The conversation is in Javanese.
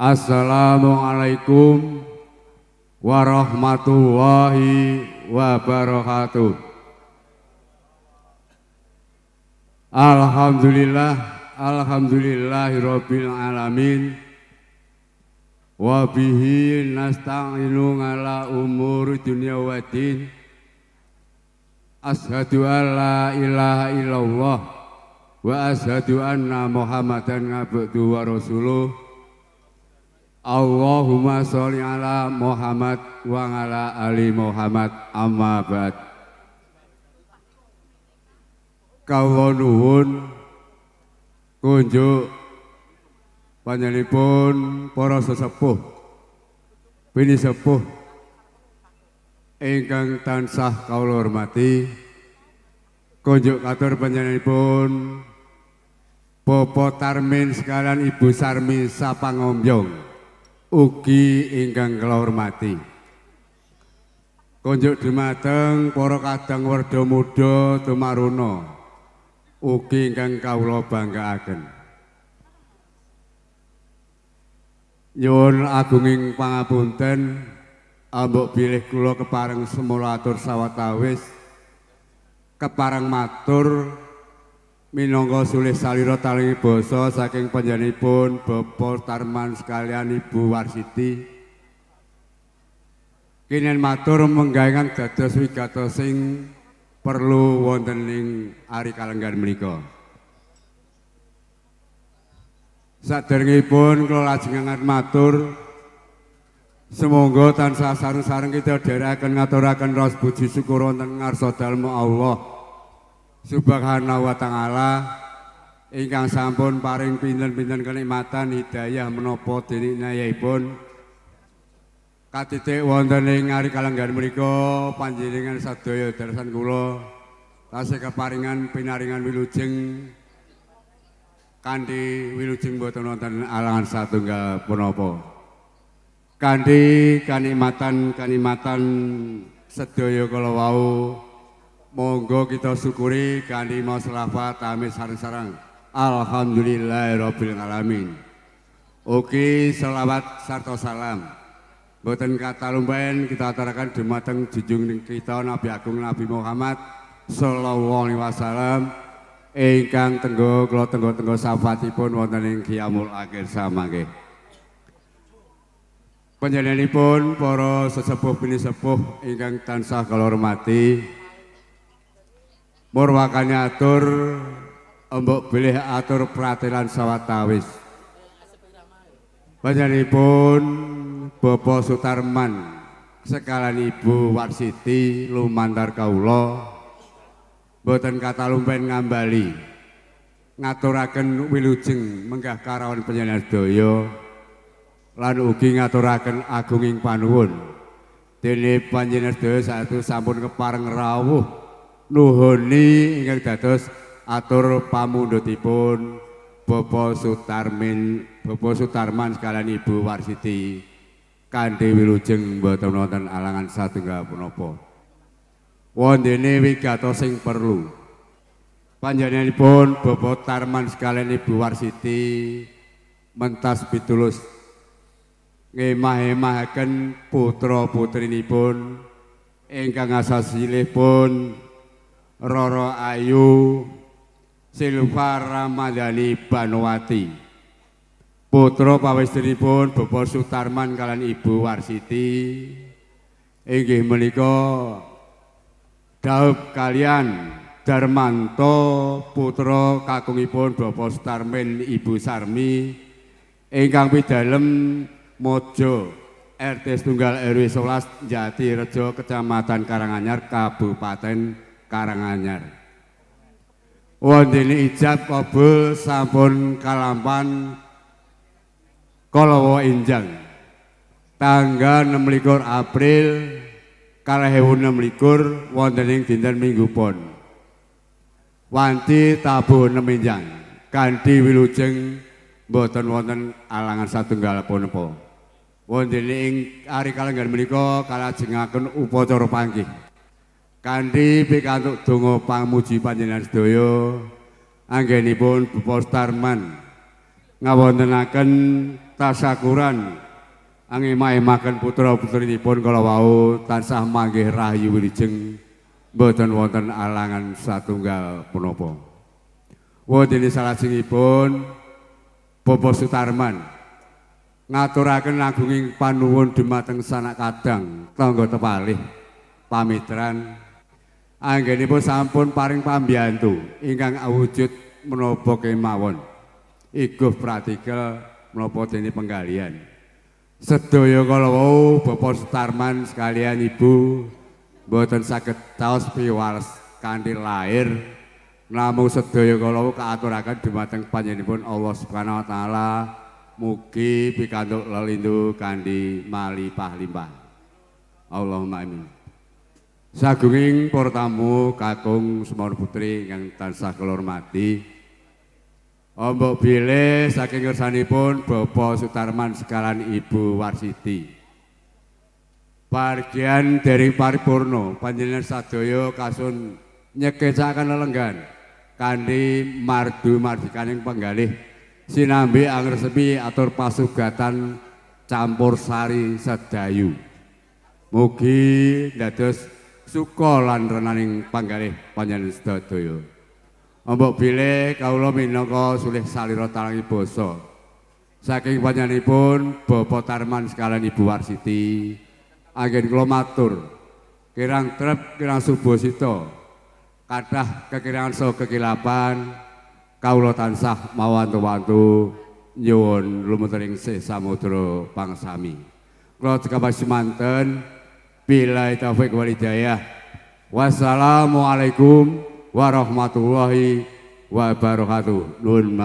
Assalamualaikum warahmatullahi wabarakatuh. Alhamdulillah, alhamdulillahirabbil alamin. Wa bihi nasta'inu ala umuri dunya waddin. Asyhadu an la ilaha illallah wa asyhadu anna Muhammadan abduhu wa rasuluh. Allahumma sholli ala Muhammad wa ala ali Muhammad, amma ba'd. Kawula nuwun kunjuk panjenenganipun para sesepuh pinisepuh ingkang tansah kawula hormati, kunjuk katur panjenenganipun Bapak Tarmin sekalian Ibu Sarmi Sapangombyong ugi ingkang kula hormati. Kunjuk dumateng para kadang werda muda tumaruna ugi ingkang kawula banggaaken. Nyuwun agunging pangapunten ambok bilih kula kepareng semula atur sawetawis kepareng matur minangka sulih salira talingi basa saking panjenenganipun Bapak Tarman sekalian Ibu Warsiti. Kinen matur menggaengan dados wigatos sing perlu wonten ing ari kalenggan menika. Saderengipun kula lajengaken matur, semoga tansah sareng-sareng kita dherekaken ngaturaken raos puji syukur wonten ngarsa dalem Allah Subhanahu wa ta'ala ingkang sampun paring pinten-pinten kenikmatan hidayah menapa deninayahipun katitik wonten ing ari kalenggan menika panjenengan sadaya darasan kula tasih keparingan pinaringan wilujeng kanthi wilujeng boten wonten alangan satunggal punapa, kanthi kanikmatan-kanikmatan sedaya kala wau monggo kita syukuri kanthi maos selawat amin sareng-sareng alhamdulillahirabbil alamin. Oke, selawat sarta salam boten katalumpen kita aturaken dumateng junjung kita Nabi Agung Nabi Muhammad sallallahu alaihi wasallam ingkang tenggo kula tenggo-tenggo syafaatipun wonten ing qiyamul akhir samangke. Panjenenganipun para sesepuh pinisepuh ingkang tansah kula hormati, murwakane atur embok bilih atur pratelan sawetawis. Panjenenganipun Bapak Sutarman sekalian Ibu Warsiti lumantar kawula boten katalumpen ngambali ngaturaken wilujeng menggah karawan panjenengan sedaya lan ugi ngaturaken agunging panuwun dene panjenengan sedaya saestu sampun kepareng rawuh nuhuni ingkang dados atur pamundhutipun Bapak Sutarmin, Bapak Sutarman sekalian Ibu Warsiti kanthi wilujeng boten wonten alangan satunggal punapa. Wondene wigatos sing perlu. Panjenenganipun Bapak Tarman sekalian Ibu Warsiti mentas pitulus ngemah-emahaken putra-putrinipun ingkang asasilipun Roro Ayu Silva Ramadhani Banowati, putra pawestrinipun Bapak Sutarman kalian Ibu Warsiti inggih menika daup kalian Darmanto putra kakungipun Bapak Sutarmin Ibu Sarmi ingkang pidalem Mojo RT setunggal RW 11 Jatirejo Kecamatan Karanganyar Kabupaten Karanganyar. Wondene ijab kabul sampun kalampan kala enjang tanggal 26 April 2026 wonten ing dinten Minggu Pon. Wanci tabuh 6 enjang kanthi wilujeng boten wonten alangan satunggal punapa. Wonten ing ari kalenggan menika kalajengaken upacara panggih kanthi pikantuk donga pamuji panjenengan sedaya anggenipun Bapak Sutarman Ngawontenaken tasakuran angema-emaken putra-putrinipun kala wau tansah manggih rahayu wilujeng mboten wonten alangan satunggal punapa. Wonten salajengipun Bapak Sutarman ngaturaken agunging panuwun dumateng sanak kadang tangga tepalih pamitran anggenipun sampun paring pambiyantu ingkang awujud menapa kemawon iguh pratikel menapa dene penggalian. Sedaya kala wau Bapak Sutarman sekalian Ibu mboten saged taos piwales kanthi lair namung sedaya kala wau kaaturaken dumateng panjenenganipun Allah Subhanahu wa taala. Mugi pikantuk lelindu kanthi malipah-limpah. Allahumma amin. Sagunging para tamu kakung semana putri ingkang tansah kula hormati, ombok bilih saking ngersanipun Bapak Sutarman sekalian Ibu Warsiti. Bagian dari paripurna panjenengan sadaya kasun nyekecaken lelenggan kanthi mardu mardikaning penggalih sinambi angresepi atur pasugatan campur sari sedayu. Mugi dados suka lan renaning panggalih panjenengan sedaya. Ombok bilih kawula minangka sulih salira talangi basa saking panjenenganipun Bapak Tarman sekalian Ibu Warsiti, anggen kula matur kirang trep kirang subasita kathah kekirangan saha kekilapan kawula tansah mawantu-wantu nyuwun lumunturing sih samudra pangsami. Kula cekap semanten, billahi taufik wal hidayah. Wassalamualaikum warahmatullahi wabarakatuh. Nuwun.